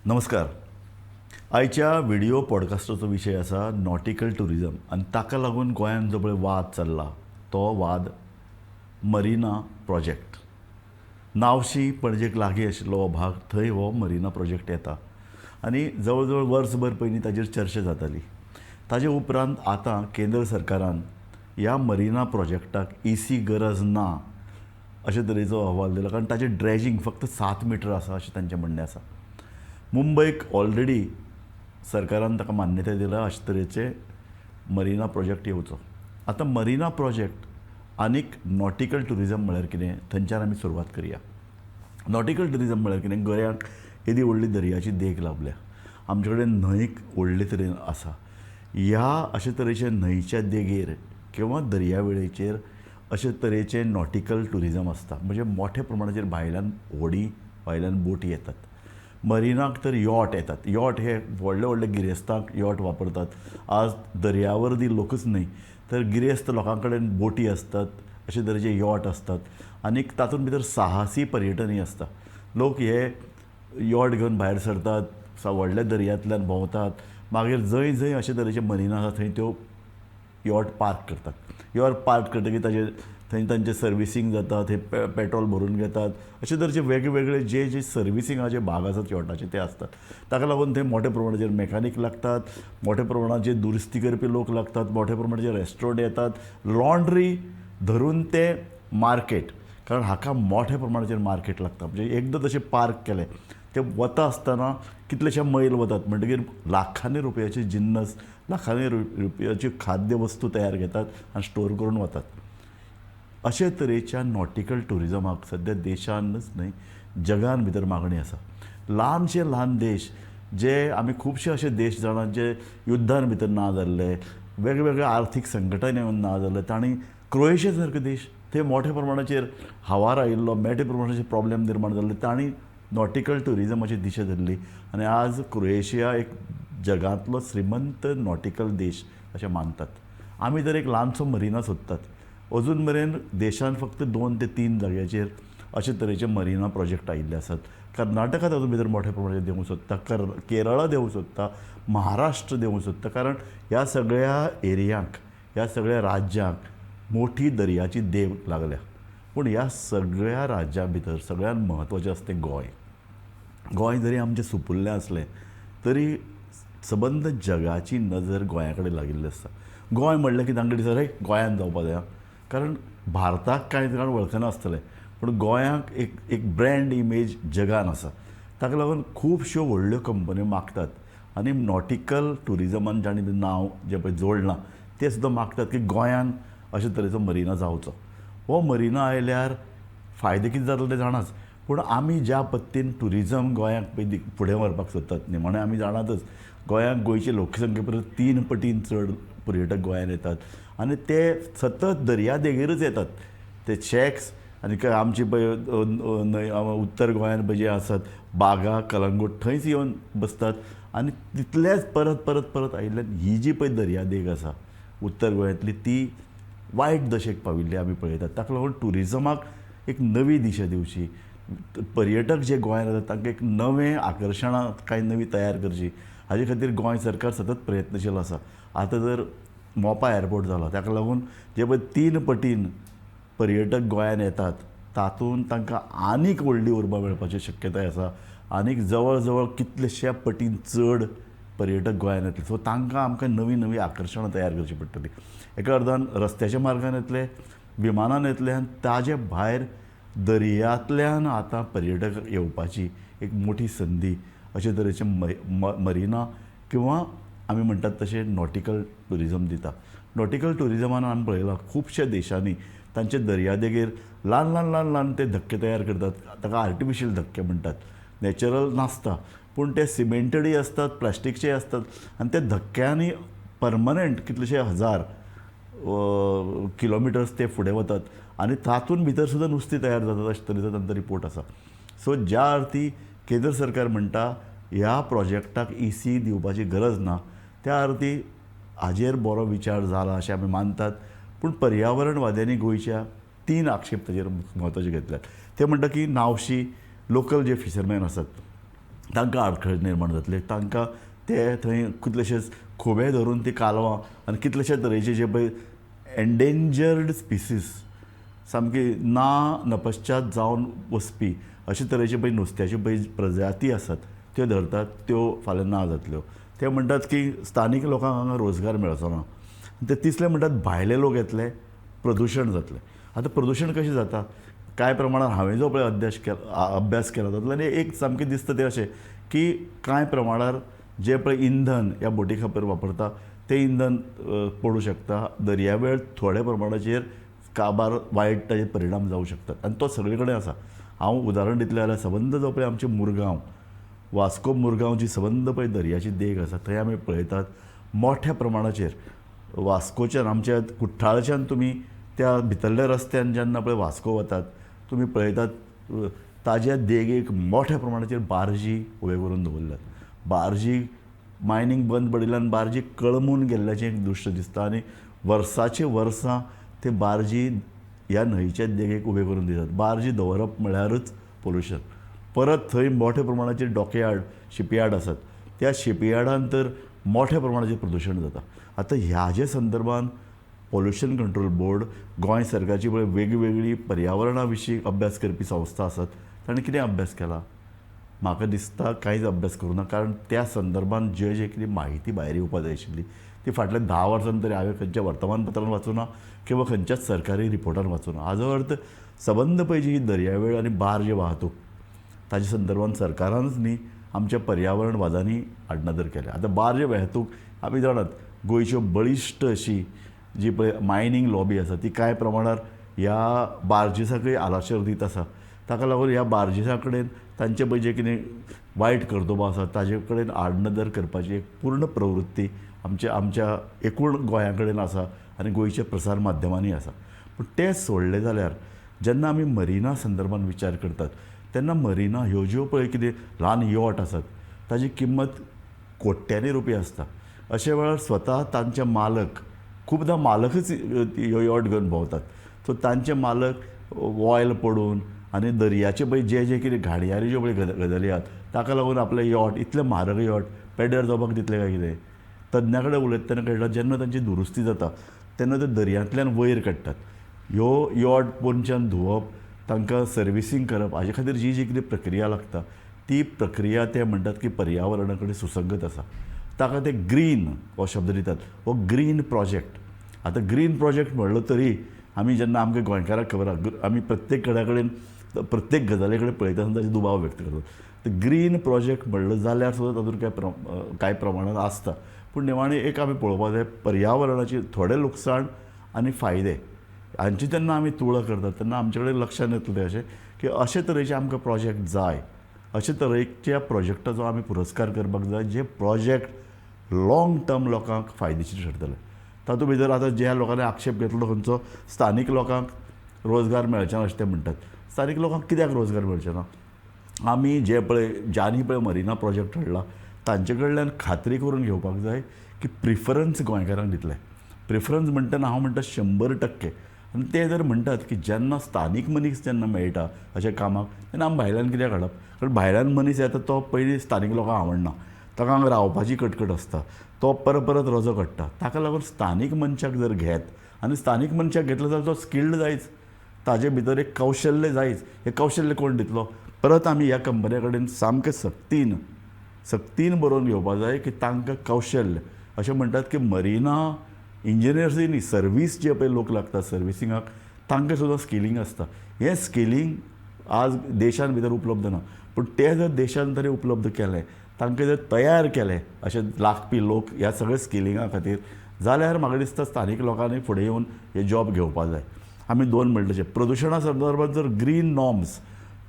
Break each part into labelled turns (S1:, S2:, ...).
S1: नमस्कार. आयच्या व्हिडिओ पॉडकास्टाचो विशय आसा नॉटिकल ट्युरिजम आनी ताका लागून गोंयांत जो पळय वाद चल्ला तो वाद मरिना प्रोजेक्ट. नावशी पणजेक लागीं आशिल्लो हो भाग, थंय हो मरिना प्रोजेक्ट येता आनी जवळ जवळ वर्सभर पयलीं ताजेर चर्चा जाताली. ताजे उपरांत आतां केंद्र सरकारान ह्या मरिना प्रोजेक्टाक इसी गरज ना अशे तरेचो अहवाल दिला, कारण ताजें ड्रेजींग फक्त 7 मिटर आसा अशें तांचें म्हणणें आसा. मुंबयक ऑलरेडी सरकारान ताका मान्यताय दिला अशे तरेचे मरिना प्रोजेक्ट येवचो. आतां मरिना प्रोजेक्ट आनीक नॉटिकल ट्युरिजम म्हळ्यार कितें, थंयच्यान आमी सुरवात करया. नॉटिकल ट्युरिजम म्हळ्यार कितें, गोंयाक येदी व्हडली दर्याची देग लाभल्या, आमचे कडेन न्हंयक व्हडले तरेन आसा. ह्या अशे तरेचे न्हंयच्या देगेर किंवा दर्यावेळेचेर अशे तरेचे नॉटिकल ट्युरिजम आसता, म्हणजे मोठ्या प्रमाणाचेर भायल्यान व्हडीं, भायल्यान बोटी येतात. मरिनाक तर यॉट येतात. यॉट हे व्हडले व्हडले गिरेस्तांक यॉट वापरतात. आज दर्यावर्दी लोकच न्हय तर गिरेस्त लोकां कडेन बोटी आसतात, अशे तरेचे यॉट आसतात आनीक तातूंत भितर साहसी पर्यटनूय आसता. लोक हे यॉट घेवन भायर सरतात, व्हडल्या दर्यांतल्यान भोंवतात, मागीर जंय जंय अशे तरेचे मरिना आसा थंय त्यो यॉट पार्क करतात. यॉट पार्क करतकीर ताजेर थंय तांचें सर्विसींग जाता, थंय पेट्रोल भरून घेतात. अशे तरेचे वेगवेगळे जे जे सर्विसिंगाचे भाग आसात यॉटाचे ते आसतात. ताका लागून थंय मोठ्या प्रमाणाचेर मेकानीक लागतात, मोठ्या प्रमाणाचेर दुरुस्ती करपी लोक लागतात, मोठ्या प्रमाणाचेर रेस्टॉरंट येतात, लॉन्ड्री धरून ते मार्केट, कारण हाका मोठ्या प्रमाणाचेर मार्केट लागता. म्हणजे एकदां तशें पार्क केलें ते वता आसतना कितलेशे मैल वतात, म्हणटकीर लाखांनी रुपयाचे जिन्नस, लाखांनी रुपयाची खाद्य वस्तू तयार घेतात आनी स्टोर करून वतात. अशे तरेच्या नॉटिकल ट्युरिजमाक सद्या देशानच न्हय जगान भितर मागणी आसा. ल्हानशे ल्हान देश जे आमी खुबशे अशे देश जाणा जे युद्धान भितर ना जाल्ले, वेगवेगळे आर्थीक संकटान येवन ना जाल्ले, तांणी क्रोएशिया सारको देश थंय मोठ्या प्रमाणाचेर हवार आयिल्लो, मोठ्या प्रमाणाचेर प्रॉब्लेम निर्माण जाल्ले, तांणी नॉटिकल ट्युरिजमाची दिशा धरली आनी आज क्रोएशिया एक जगांतलो श्रीमंत नॉटिकल देश अशें मानतात. आमी तर एक ल्हानसो मरिना सोदतात. अजून मेरेन देशांत फक्त 2 ते 3 जाग्याचेर अशे तरेचे मरिना प्रोजेक्ट आयिल्ले आसात. कर्नाटकांत तातूंत भितर मोठ्या प्रमाणाचेर देंवूंक सोदता, केरळा देंवूंक सोदता, महाराष्ट्र देंवूंक सोदता, कारण ह्या सगळ्या एरियांक, ह्या सगळ्या राज्यांक मोठी दर्याची देग लागल्या. पूण ह्या सगळ्या राज्यां भितर सगळ्यांत म्हत्वाचें आसा तें गोंय. गोंय जरी आमचें सुपुल्लें आसलें तरी सबंद जगाची नजर गोंया कडेन लागिल्ली आसता. गोंय म्हणलें की तांकां दिसता रे गोंयांत जावपा जाय, कारण भारताक कांय जाण वळखनासतलें, पूण गोंयांक एक एक ब्रँड इमेज जगान आसा. ताका लागून खुबश्यो व्हडल्यो कंपन्यो मागतात आनी नॉटिकल ट्युरिजमान जाणें नांव जें पळय जोडलां तें सुद्दां मागतात की गोंयान अशे तरेचो मरिना जावचो. हो मरिना आयल्यार फायदे कितें जातले ते जाणाच, पूण आमी ज्या पद्दतीन ट्युरिजम गोंयाक पळय फुडें व्हरपाक सोदतात न्ही, म्हणून आमी जाणातच गोंयाक गोंयचे लोकसंख्ये परस 3 पटीन चड पर्यटक गोंयांत येतात आनी ते सतत दर्यादेगेरच येतात. ते शॅक्स आनी आमची पळय न्हंय उत्तर गोंयांत पळय जे आसात बागा, कलंगूट, थंयच येवन बसतात आनी तितलेच परत परत परत आयिल्ल्यान ही जी पळय दर्यादेग आसा उत्तर गोंयांतली ती वायट दशेक पाविल्ली आमी पळयतात. ताका लागून ट्युरिजमाक एक नवी दिशा दिवची, पर्यटक जे गोंयांत येतात तांकां एक नवें आकर्शणां कांय नवी तयार करची, हाजे खातीर गोंय सरकार सतत प्रयत्नशील आसा. आतां जर मोपा एअरपोर्ट जाला ताका लागून जे पळय 3 पटीन पर्यटक गोंयांत येतात तातूंत तांकां आनीक व्हडली उर्बा मेळपाची शक्यताय आसा आनीक जवळ जवळ कितलेश्या पटीन चड पर्यटक गोंयांत येतले. सो तांकां आमकां नवीं नवीं आकर्शणां तयार करची पडटली. एका अर्दान रस्त्याच्या मार्गान येतले, विमानान येतले आनी ताजे भायर दर्यांतल्यान आतां पर्यटक येवपाची एक मोठी संदी अशे तरेचे मरिना किंवा आमी म्हणटात तशें नॉटिकल ट्युरिजम दिता. नॉटिकल ट्युरिजमान आमी पळयलां खुबश्या देशांनी तांचे दर्यादेगेर ल्हान ल्हान ल्हान ल्हान ते धक्के तयार करतात, ताका आर्टिफिशियल धक्के म्हणटात, नॅचरल नासता पूण ते सिमेंटेडय आसतात, प्लास्टिकचेय आसतात आनी ते धक्क्यांनी परमनंट कितलेशे हजार किलोमिटर्स ते फुडें वतात आनी तातूंत भितर सुद्दां नुस्तें तयार जातात अशे तरेचो तांचो रिपोर्ट आसा. सो ज्या अर्थी केंद्र सरकार म्हणटा ह्या प्रोजेक्टाक इसी दिवपाची गरज ना, त्या अर्थी हाजेर बरो विचार जाला अशें आमी मानतात. पूण पर्यावरणवाद्यांनी गोंयच्या 3 आक्षेप ताजेर म्हत्वाचे घेतल्यात. ते म्हणटा की नावशी लोकल जे फिशरमॅन आसात तांकां आडखळ निर्माण जातले. तांकां ते थंय कितलेशेच खुबे धरून ती कालवां आनी कितलेशे तरेचे जे पळय एन्डेंजर्ड स्पिसीस सामकी ना नपश्चात जावन वचपी अशे तरेचे पळय नुस्त्याच्यो पळय प्रजाती आसात त्यो धरतात, त्यो फाल्यां ना जातल्यो. ते म्हणटात की स्थानीक लोकांक हांगा रोजगार मेळचो ना. ते तिसरे म्हणटात भायले लोक येतले, प्रदुशण जातलें. आतां प्रदुशण कशें जाता कांय प्रमाणान हांवें जो पळय अभ्यास केला तातूंतल्यान एक सामकें दिसता तें अशें की कांय प्रमाणार जें पळय इंधन ह्या बोटी खातीर वापरता तें इंधन पडूं शकता दर्यावेळ, थोड्या प्रमाणाचेर काबार वायट ताजेर परिणाम जावं शकतात आनी तो सगळे कडेन आसा. हांव उदाहरण दितलें जाल्यार सबंद जो पळय आमचें मुरगांव, वास्को मुरगांव जी सबंद पळय दर्याची देग आसा थंय आमी पळयतात मोठ्या प्रमाणाचेर वास्कोच्यान आमच्या कुठ्ठाळच्यान तुमी त्या भितरल्या रस्त्यान जेन्ना पळय वास्को वतात तुमी पळयतात ताज्या देगेक मोठ्या प्रमाणाचेर बार्जी उबे करून दवरल्यात. बार्जी मायनींग बंद पडिल्ल्यान बार्जी कळमून गेल्ल्याचें एक दृश्य दिसता आनी वर्साचे वर्सां ते बार्जी ह्या न्हंयच्या देगेक उबे करून दितात. बार्जी दवरप म्हळ्यारच पोल्युशन. परत थंय मोठ्या प्रमाणाचेर डॉकयार्ड, शिपयार्ड आसात, त्या शिपयार्डान तर मोठ्या प्रमाणाचेर प्रदुशण जाता. आतां ह्या संदर्भान पोल्युशन कंट्रोल बोर्ड, गोंय सरकारची पळय वेगवेगळी पर्यावरणा विशीं अभ्यास करपी संस्था आसात, ताणें कितें अभ्यास केला? म्हाका दिसता कांयच अभ्यास करूं ना, कारण त्या संदर्भान जे जे कितें म्हायती भायर येवपा जाय आशिल्ली ती फाटल्या 10 वर्सां तरी हांवें खंयच्या वर्तमानपत्रान वाचूं ना किंवा खंयच्याच सरकारी रिपोर्टान वाचूं ना. हाजो अर्थ सबंद पळय जी दर्यावेळ आनी बार्ज वाहतूक ताजे संदर्भान सरकारानच न्ही आमच्या पर्यावरणवादांनी आडनदर केल्या. आतां बार्ज वाहतूक आमी जाणात गोंयच्यो बळिश्ट अशी जी पळय मायनींग लॉबी आसा ती कांय प्रमाणार ह्या बार्जीसाकय आलाशिरो दीत आसा. ताका लागून ह्या बार्जीसा कडेन तांचे पळय जे कितें वायट कर्तुबां आसा ताजे कडेन आडनदर करपाची एक पूर्ण प्रवृत्ती आमच्या आमच्या एकूण गोंया कडेन आसा आनी गोंयच्या प्रसार माध्यमांनी आसा. पूण तें सोडलें जाल्यार जेन्ना आमी मरिना संदर्भान विचार करतात तेन्ना मरिना ह्यो ज्यो पळय कितें ल्हान यॉट आसात ताजी किंमत कोट्यांनी रुपया आसता. अशे वेळार स्वता तांचे मालक, खुबदां मालकच ह्यो यॉट घेवन भोंवतात, सो तांचे मालक ऑयल पडून आनी दर्याचे पळय जे जे कितें घाणयारी ज्यो पळय गजाली आहात ताका लागून आपलें यॉट इतलें म्हारग यॉट पेड्ड्यार जावपाक दितले काय कितें? तज्ञा कडेन उलयता तेन्ना कळटा जेन्ना तांची दुरुस्ती जाता तेन्ना ते दर्यांतल्यान वयर काडटात. ह्यो यॉट पोनच्यान धुवप, तांकां सर्विसींग करप हाजे खातीर जी जी कितें प्रक्रिया लागता ती प्रक्रिया ते म्हणटात की पर्यावरणा कडेन सुसंगत आसा. ताका ते ग्रीन हो शब्द दितात, हो ग्रीन प्रोजेक्ट. आतां ग्रीन प्रोजेक्ट म्हणलो तरी आमी जेन्ना आमकां गोंयकारांक खबर आसा आमी प्रत्येक कड्या कडेन प्रत्येक गजाली कडेन पळयता आसतना ताजे दुबाव व्यक्त करतात. तर ग्रीन प्रोजेक्ट म्हणलो जाल्यार सुद्दां तातूंत कांय प्रमाणांत आसता. पूण निमाणें एक आमी पळोवपाक जाय पर्यावरणाची थोडें लुकसाण आनी फायदे हांची जेन्ना आमी तुळा करतात तेन्ना आमचे कडेन लक्षांत येतलें अशें की अशे तरेचे आमकां प्रोजेक्ट जाय, अशे तरेच्या प्रोजेक्टाचो आमी पुरस्कार करपाक जाय जे प्रोजेक्ट लाँग टर्म लोकांक फायदेशीर ठरतले. तातूंत भितर आतां ज्या लोकांनी आक्षेप घेतलो खंयचो स्थानीक लोकांक रोजगार मेळचे ना अशें ते म्हणटात. स्थानीक लोकांक कित्याक रोजगार मेळचे ना? आमी जे पळय ज्यांनी पळय मरिना प्रोजेक्ट हाडला तांचे कडल्यान खात्री करून घेवपाक जाय की प्रिफरन्स गोंयकारांक दितले. प्रिफरन्स म्हणटना हांव म्हणटा 100%. आनी ते जर म्हणटात की जेन्ना स्थानीक मनीस जेन्ना मेळटा अशा कामाक तेन्ना आमी भायल्यान कित्याक हाडप? कारण भायल्यान मनीस येता तो पयलीं स्थानीक लोकांक आवडना, ताका हांगा रावपाची कटकट आसता, तो परत परत रजो काडटा. ताका लागून स्थानीक मनशाक जर घेत आनी स्थानीक मनशाक घेतलो जाल्यार तो स्किल्ड जायच, ताजे भितर एक कौशल्य जायच. हें कौशल्य कोण दितलो? परत आमी ह्या कंपन्या कडेन सामकें सक्तीन सक्तीन बरोवन घेवपाक जाय की तांकां कौशल्य. अशें म्हणटात की मरिना इंजिनियर्सूय न्ही, सर्वीस जे पळय लोक लागता सर्विसिंगाक तांकां सुद्दां स्किलींग आसता. हें स्किलींग आज देशान भितर उपलब्ध ना, पूण तें जर देशान तरी उपलब्ध केलें, तांकां जर तयार केलें अशें लागपी लोक ह्या सगळ्या स्किलिंगा खातीर, जाल्यार म्हाका दिसता स्थानीक लोकांनी फुडें येवन हे जॉब घेवपाक जाय. आमी दोन म्हणलें प्रदुशणा संदर्भात जर ग्रीन नॉर्म्स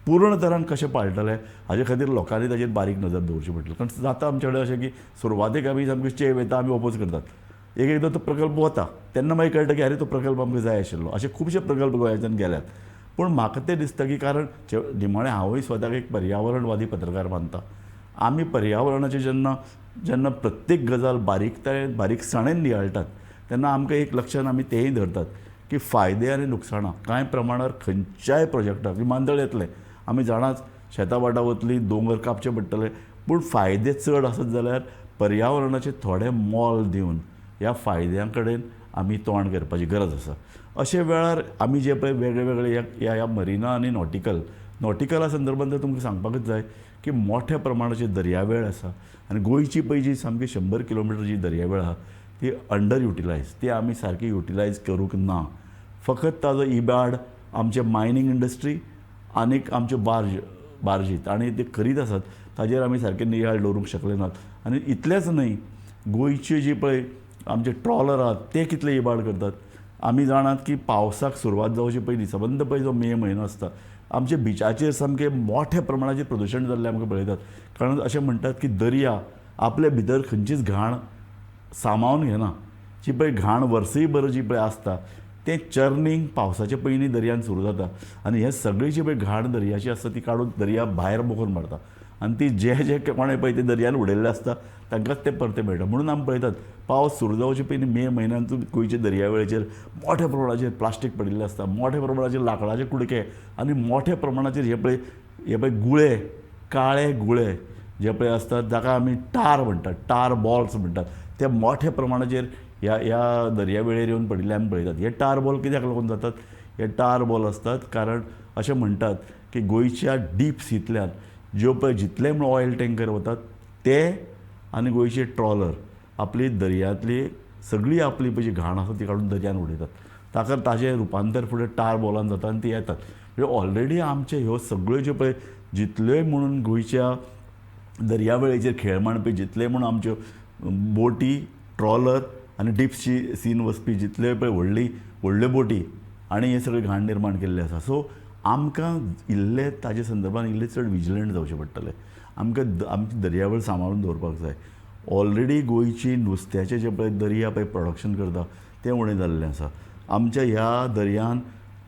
S1: पूर्ण तरान कशें पाळटले हाजे खातीर लोकांनी ताजेर बारीक नदर दवरची पडटली. कारण जाता आमचे कडेन अशें की सुरवातेक आमी सामकी चेव येता, आमी ओपोज करतात, एक एकदां तो प्रकल्प वता तेन्ना मागीर कळटा की अरे तो प्रकल्प आमकां जाय आशिल्लो. अशे खुबशे प्रकल्प गोंयांतल्यान गेल्यात. पूण म्हाका तें दिसता की कारण निमाणें हांवूय स्वताक एक पर्यावरणवादी पत्रकार मानता. आमी पर्यावरणाचे जेन्ना जेन्ना प्रत्येक गजाल बारीकतायेन बारीकसाणेन नियाळटात तेन्ना आमकां एक लक्षान आमी तेंय धरतात की फायदे आनी लुकसाणां कांय प्रमाणार खंयच्याय प्रोजेक्टाक. विमानतळ येतलें, आमी जाणाच शेतां भाटां वतलीं, दोंगर कापचे पडटले, पूण फायदे चड आसत जाल्यार पर्यावरणाचे थोडे मोल दिवन ह्या फायद्यां कडेन आमी तोंड करपाची गरज आसा. अशे वेळार आमी जे पळय वेगळे वेगळे ह्या ह्या मरिना आनी नॉटिकला संदर्भात तर तुमकां सांगपाकच जाय की मोठ्या प्रमाणाचेर दर्यावेळ आसा आनी गोंयची पळय जी सामकी 100 किलोमिटर जी दर्यावेळ आसा ती अंडर युटिलायज, ती आमी सारकी युटिलायज करूंक ना. फकत ताजो इबाड आमचे मायनींग इंडस्ट्री आनीक आमच्यो बार्जी तांणी ते करीत आसात ताजेर आमी सारके नियाळ दवरूंक शकले नात. आनी इतलेंच न्हय, गोंयची जी पळय आमचे ट्रॉलर आहात ते कितले इबाड करतात. आमी जाणात की पावसाक सुरवात जावचे पयलीं सबंद पळय जो मे म्हयनो आसता आमच्या बिचाचेर सामकें मोठ्या प्रमाणाचेर प्रदुशण जाल्लें आमकां पळयतात. कारण अशें म्हणटात की दर्या आपले भितर खंयचीच घाण सामावन घेना. जी पळय घाण वर्सूय भर जी पळय आसता तें चर्नींग पावसाचे पयलीं दर्यान सुरू जाता आनी हे सगळी जी पळय घाण दर्याची आसता ती काडून दर्या भायर मोखून मारता आनी ती जे जे कोणें पळय ते दर्यान उडयल्ले आसता तांकांच तें परतें मेळटा. म्हणून आमी पळयतात पावस सुरू जावचे पयलीं मे म्हयन्यान गोंयच्या दर्यावेळेचेर मोठ्या प्रमाणाचेर प्लास्टीक पडिल्लें आसता, मोठ्या प्रमाणाचेर लांकडाचे कुडके आनी मोठ्या प्रमाणाचेर हे पळय गुळे, काळे गुळे जे पळय आसतात जाका आमी टार म्हणटात, टार बॉल्स म्हणटात, ते मोठ्या प्रमाणाचेर ह्या ह्या दर्यावेळेर येवन पडिल्ले आमी पळयतात. हे टार बॉल कित्याक लागून जातात? हे टार बॉल आसतात कारण अशें म्हणटात की गोंयच्या डीप सींतल्यान ज्यो पळय जितले म्हण ऑयल टँकर वतात ते आनी गोंयचे ट्रॉलर आपली दर्यांतली सगळी आपली पळय जी घाण आसा ती काडून दर्यान उडयतात. ताका ताजें रुपांतर फुडें टार बॉलान जाता आनी ती येतात. म्हणजे ऑलरेडी आमचे ह्यो सगळ्यो ज्यो पळय जितल्योय म्हणून गोंयच्या दर्यावेळेचेर खेळ मांडपी जितले म्हणून आमच्यो बोटी, ट्रॉलर आनी डीप सीन वचपी जितल्यो पळय व्हडली व्हडल्यो बोटी आनी हे सगळे घाण निर्माण केल्ले आसा. सो आमकां इल्ले ताजे संदर्भान इल्ले चड विजिलंट जावचें पडटलें. आमकां आमची दर्यावेळ सांबाळून दवरपाक जाय. ऑलरेडी गोंयची नुस्त्याचें जें पळय दर्या पळय प्रोडक्शन करता तें उणें जाल्लें आसा. आमच्या ह्या दर्यान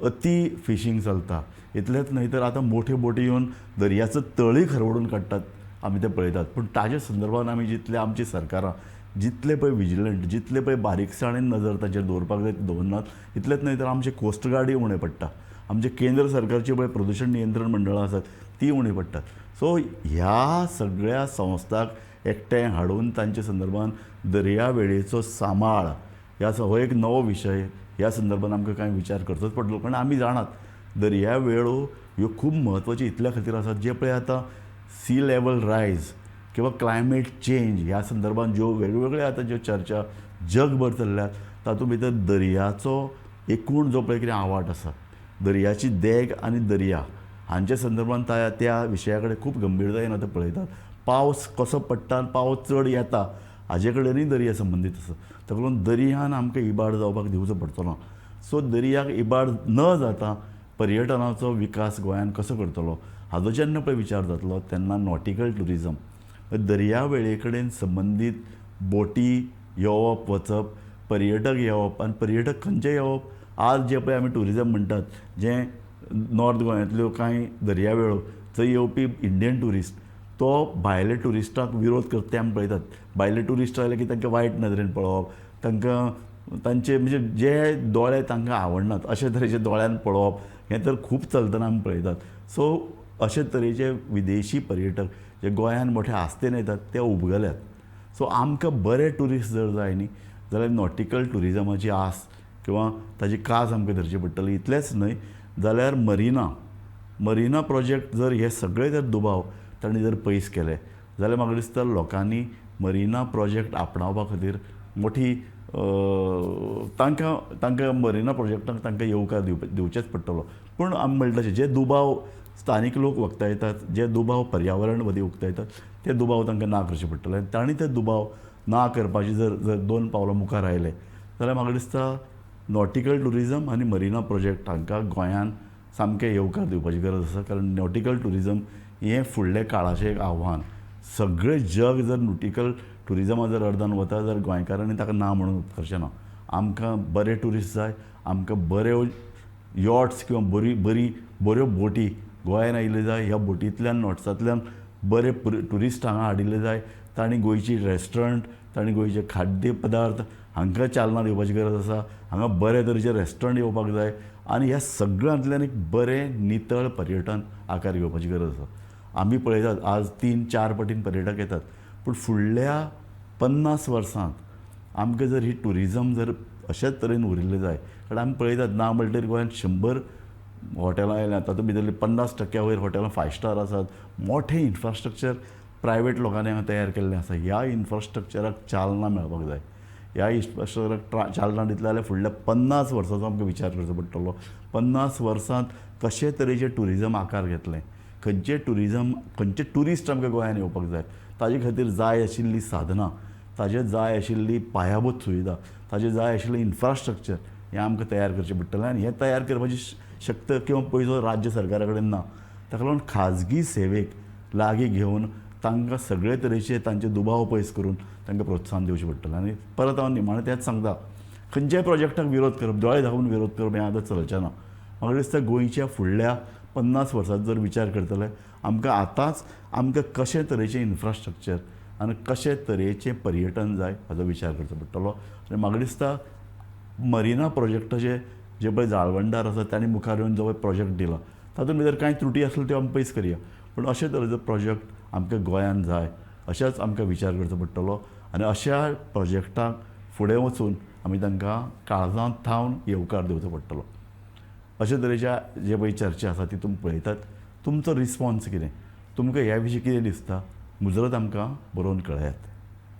S1: अती फिशींग चलता. इतलेंच न्हय तर आतां मोठ्यो बोटी येवन दर्याचो तळय खरवडून काडटात, आमी तें पळयतात. पूण ताजे संदर्भान आमी जितले आमची सरकारां जितले पळय विजिलंट, जितले पळय बारीकसाणेन नजर ताचेर दवरपाक जाय दवरनात. इतलेंच न्हय तर आमचे कोस्ट गार्डूय उणें पडटा, आमचे केंद्र सरकारची पळय प्रदुशण नियंत्रण मंडळां आसात ती उणी पडटात. सो ह्या सगळ्या संस्थांक एकठांय हाडून तांचे संदर्भान दर्यावेळेचो सांबाळ ह्या हो एक नवो विशय. ह्या संदर्भान आमकां कांय विचार करचोच पडटलो. कारण आमी जाणात दर्यावेळो ह्यो खूब म्हत्वाच्यो इतल्या खातीर आसात जे पळय आतां सी लेवल रायज किंवा क्लायमेट चेंज ह्या संदर्भान ज्यो वेगवेगळ्यो आतां ज्यो चर्चा जगभर चल्ल्यात तातूंत भितर दर्याचो एकूण जो पळय कितें आवाट आसा, दर्याची देग आनी दर्या हांच्या संदर्भान त्या विशया कडेन खूब गंभीरतायेन आतां पळयतात. पावस कसो पडटा आनी पावस चड येता हाजे कडेनूय दर्या संबंदीत आसा. ताका लागून दर्यान आमकां इबाड जावपाक दिवचो पडचो ना. सो दर्याक इबाड न जाता पर्यटनाचो विकास गोंयान कसो करतलो हाजो जेन्ना पळय विचार जातलो तेन्ना नॉटिकल ट्युरिजम, दर्यावेळे कडेन संबंदीत बोटी येवप वचप, पर्यटक येवप आनी पर्यटक खंयचे येवप, आज जे पळय आमी ट्युरिजम म्हणटात जें नॉर्थ गोंयांतल्यो कांय दर्यावेळो थंय येवपी इंडियन ट्युरिस्ट तो भायले ट्युरिस्टांक विरोध करता ते आमी पळयतात. भायले ट्युरिस्ट आयले की तांकां वायट नदरेन पळोवप, तांकां तांचे म्हणजे जे दोळे तांकां आवडनात अशे तरेचे दोळ्यान पळोवप हें तर खूब चलतना आमी पळयतात. सो अशे तरेचे विदेशी पर्यटक जे गोंयान मोठे आस्तेन येतात ते उबगल्यात. सो आमकां बरे ट्युरिस्ट जर जाय न्ही जाल्यार नॉटिकल ट्युरिजमाची आस किंवा ताजी कास आमकां धरची पडटली. इतलेंच न्हय जाल्यार मरिना प्रोजेक्ट जर हे सगळे जर दुबाव तांणी जर पयस केले जाल्यार म्हाका दिसता लोकांनी मरिना प्रोजेक्ट आपणावपा खातीर मोठी तांकां तांकां मरिना प्रोजेक्टाक तांकां येवकार दिवचेच पडटलो. पूण आमी म्हणटा तशें जे दुबाव स्थानीक लोक उक्तायतात, जे दुबाव पर्यावरणवादी उक्तायतात ते दुबाव तांकां ना करचे पडटले. आनी तांणी ते दुबाव ना करपाचे जर जर दोन पावलां मुखार आयले जाल्यार म्हाका दिसता नॉटिकल ट्युरिजम आनी मरिना प्रोजेक्ट हांकां गोंयान सामकें येवकार दिवपाची गरज आसा. कारण नॉटिकल ट्युरिजम हें फुडल्या काळाचें एक आव्हान. सगळें जग जर नॉटिकल ट्युरिजमा जर अर्दान वता जर गोंयकारांनी ताका ना म्हणून उपकारचें ना. आमकां बरे ट्युरिस्ट जाय, आमकां बऱ्यो यॉट्स किंवा बरी बरी बऱ्यो बोटी गोंयान आयिल्ल्यो जाय. ह्या बोटींतल्यान नॉट्सांतल्यान बरे ट्युरिस्ट हांगा हाडिल्ले जाय. तांणी गोंयची रेस्टॉरंट, तांणी गोंयचे खाद्य पदार्थ हांकां चालना दिवपाची गरज आसा. हांगा बरे तरेचे रेस्टॉरंट येवपाक जाय आनी ह्या सगळ्यांतल्यान एक बरें नितळ पर्यटन आकार घेवपाची गरज आसा. आमी पळयतात आज 3-4 पटीन पर्यटक येतात, पूण फुडल्या 50 वर्सांत आमकां जर ही ट्युरिजम जर अशेच तरेन उरिल्लें जाय, कारण आमी पळयतात ना म्हणटकीर गोंयांत 100 हॉटेलां आयल्यां, तातूंत भितरलीं 50% वयर हॉटेलां 5 स्टार आसात. मोठें इन्फ्रास्ट्रक्चर प्रायवेट लोकांनी हांगा तयार केल्लें आसा. ह्या इन्फ्रास्ट्रक्चराक चालना मेळपाक जाय. ह्या इन्फ्रास्ट्रक्चराक चालना दितले जाल्यार फुडल्या 50 वर्सांचो आमकां विचार करचो पडटलो. 50 वर्सांत कशे तरेचें ट्युरिजम आकार घेतलें, खंयचें ट्युरिजम, खंयचे ट्युरिस्ट आमकां गोंयांत येवपाक जाय, ताजे खातीर जाय आशिल्लीं साधनां, ताजे जाय आशिल्ली पायाभूत सुविधा, ताजे जाय आशिल्लें इन्फ्रास्ट्रक्चर हें आमकां तयार करचें पडटलें. आनी हें तयार करपाची शक्त किंवा पयसो राज्य सरकारा कडेन ना. ताका लागून खाजगी सेवेक लागीं घेवन तांकां सगळे तरेचे तांचे दुबाव पयस करून तांकां प्रोत्साहन दिवचें पडटलें. आनी परत हांव निमाणें तेंच सांगता, खंयच्याय प्रोजेक्टाक विरोध करप, दोळे धांपून विरोध करप हें आतां चलचें ना. म्हाका दिसता गोंयच्या फुडल्या 50 वर्सांत जर विचार करतले, आमकां आतांच आमकां कशे तरेचें इन्फ्रास्ट्रक्चर आनी कशे तरेचें पर्यटन जाय हाचो विचार करचो पडटलो. आनी म्हाका दिसता मरिना प्रोजेक्टाचे जे पळय जाळवणदार आसा तांणी मुखार येवन जो पळय प्रोजेक्ट दिला तातूंत भितर कांय त्रुटी आसल्यो त्यो आमी पयस करया, पूण अशे तरेचो प्रोजेक्ट आमकां गोंयांत जाय अशेंच आमकां विचार करचो पडटलो. आनी अशा प्रोजेक्टाक फुडें वचून आमी तांकां काळजांत थावन येवकार दिवचो पडटलो. अशे तरेच्या जे पळय चर्चा आसा ती तुमी पळयतात, तुमचो रिस्पोन्स कितें, तुमकां ह्या विशीं कितें दिसता, मुजरत आमकां बरोवन कळयात.